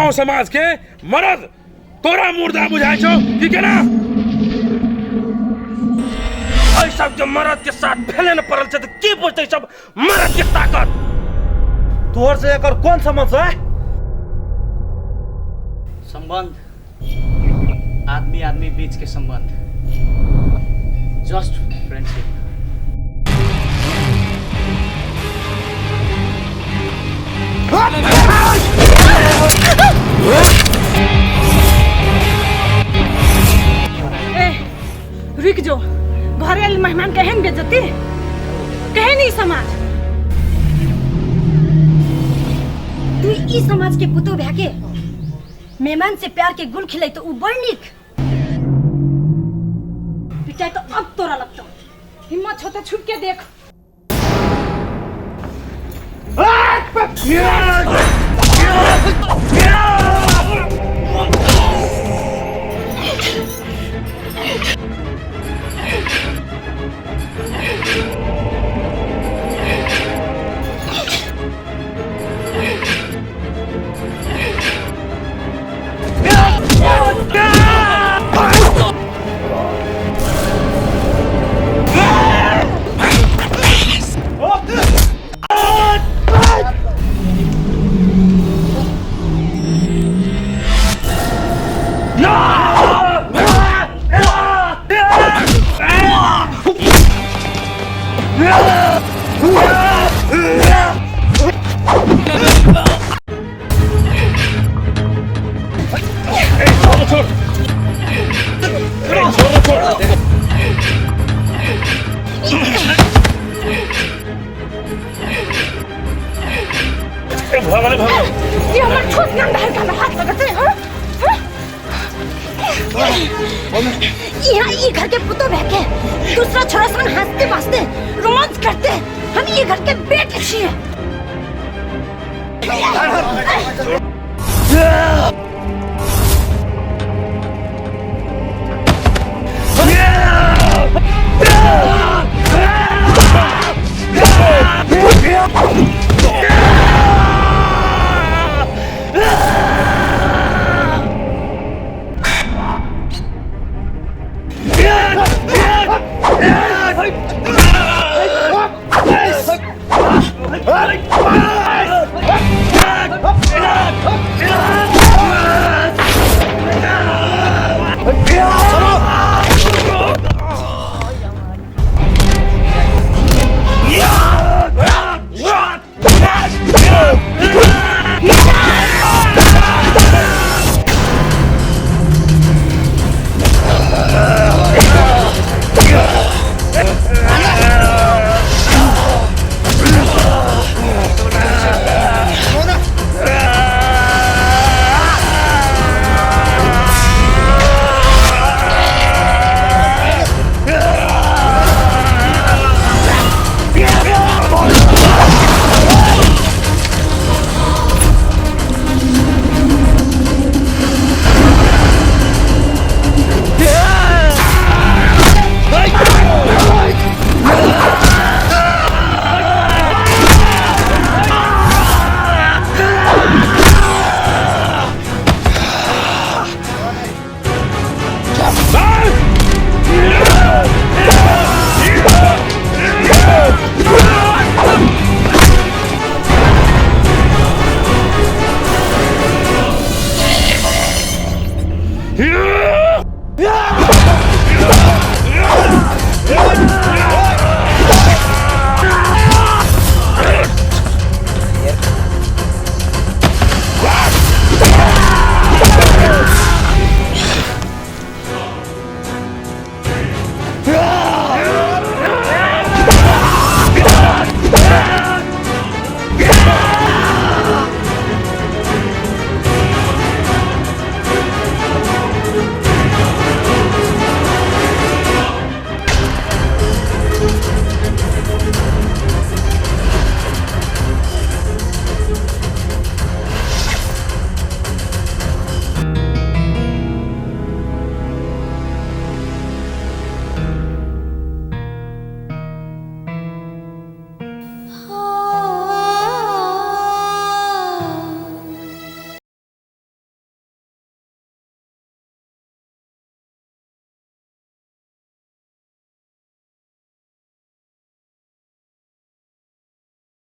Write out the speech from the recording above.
गांव समाज के मरद तोरा मुर्दा बुझाइ छौ कि केना? एहि सब के मरद के साथ भेले न पड़ल छै तऽ की बुझतै सब मरद के ताकत। तोहर से एकर कोन संबंध छै? संबंध आदमी आदमी बीच के संबंध, जस्ट फ्रेंडशिप। ए, रुक जो, घरे आयल मेहमान केहन बेइज्जती, केहन ई समाज। तू ई समाज के पुतो भए के मेहमान से प्यार के गुल खिलाई तो उ बड़ नीक। पिटाई तो अब तोरा लगतो, हिम्मत हो तो छुप के देख। ये हमर छोट गंदा है का हाथ लगते हैं? यहाँ ये घर के पुतो बह के दूसरा छोरा संग हंसते बासते रोमांस करते, हम ये घर के बेटे छिए।